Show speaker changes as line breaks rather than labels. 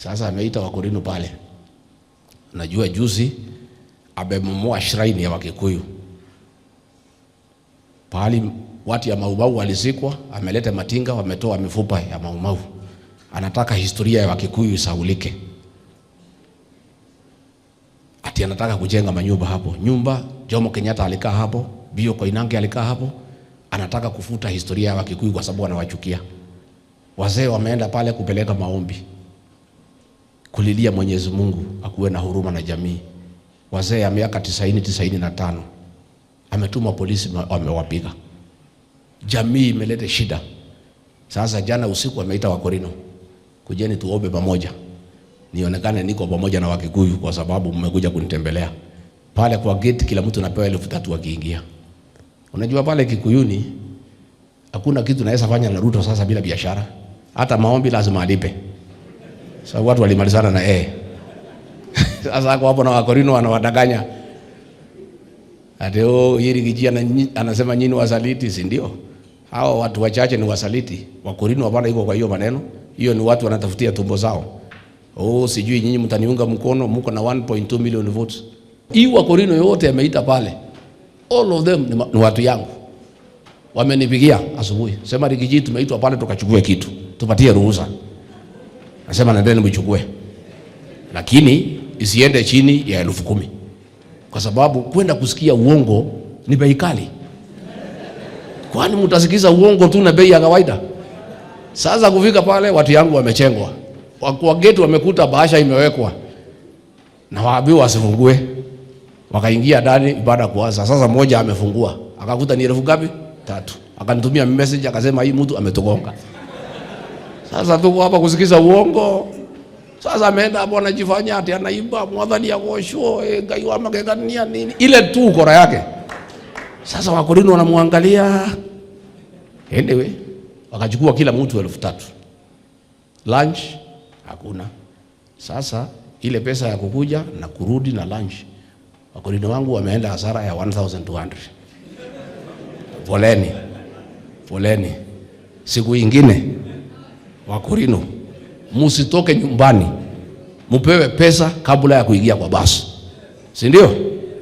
Sasa ameita Wakorino pale. Najua juzi amebomoa shrine ya Wakikuyu pahali watu ya Maumau walizikwa, ameleta matinga, wametoa mifupa ya Maumau. Anataka historia ya Wakikuyu isaulike. Ati anataka kujenga manyumba hapo. Nyumba Jomo Kenyatta alikaa hapo, Bio Koinange alikaa hapo. Anataka kufuta historia ya Wakikuyu kwa sababu anawachukia. Wazee wameenda pale kupeleka maombi, kulilia Mwenyezi Mungu akuwe na huruma na jamii. Wazee ya miaka 90, 95, ametuma polisi wamewapiga. Jamii imeleta shida. Sasa jana usiku ameita Wakorino, kujeni tuombe pamoja, nionekane niko pamoja na Wakikuyu kwa sababu mmekuja kunitembelea. Pale kwa gate kila mtu anapewa 3,000 akiingia. Unajua pale Kikuyuni hakuna kitu naweza fanya na Ruto sasa bila biashara. Hata maombi lazima alipe. Sasa watu walimalizana na yeye. Sasa hapo hapo na Wakorino wanawadanganya. Ati oh, hili kijia anasema nyinyi wasaliti, si ndio? Hawa watu wachache ni wasaliti. Wakorino hapana iko kwa hiyo maneno. Hiyo ni watu wanatafutia tumbo zao. Oh, sijui nyinyi mtaniunga mkono, mko na 1.2 million votes. Hii Wakorino yote ameita pale. All of them ni watu yangu. Wamenipigia asubuhi. Sema Riggy G tumeitwa pale tukachukue kitu. Tupatie ruhusa. Nasema nendeni mchukue. Lakini isiende chini ya 10,000. Kwa sababu kwenda kusikia uongo ni bei kali. Kwani mtasikiza uongo tu na bei ya kawaida? Sasa kufika pale watu yangu wamechengwa. Kwa gate wamekuta bahasha imewekwa. Na waambiwa wasifungue. Wakaingia ndani baada kuanza. Sasa mmoja amefungua. Akakuta ni elfu ngapi? 3. Akanitumia message akasema hii mtu ametugonga. Sasa tuko hapa kusikiza uongo. Sasa ameenda hapo anajifanya ati anaimba mwathani agoshwo Ngai wa magegania nini. Ile tu kora yake. Sasa Wakorino wanamwangalia. Anyway, wakachukua kila mtu 3,000. Lunch hakuna. Sasa ile pesa ya kukuja na kurudi na lunch, Wakorino wangu wameenda hasara ya 1200. Poleni. Poleni. Siku ingine Wakorino musitoke nyumbani, mupewe pesa kabla ya kuingia kwa basi, si ndio?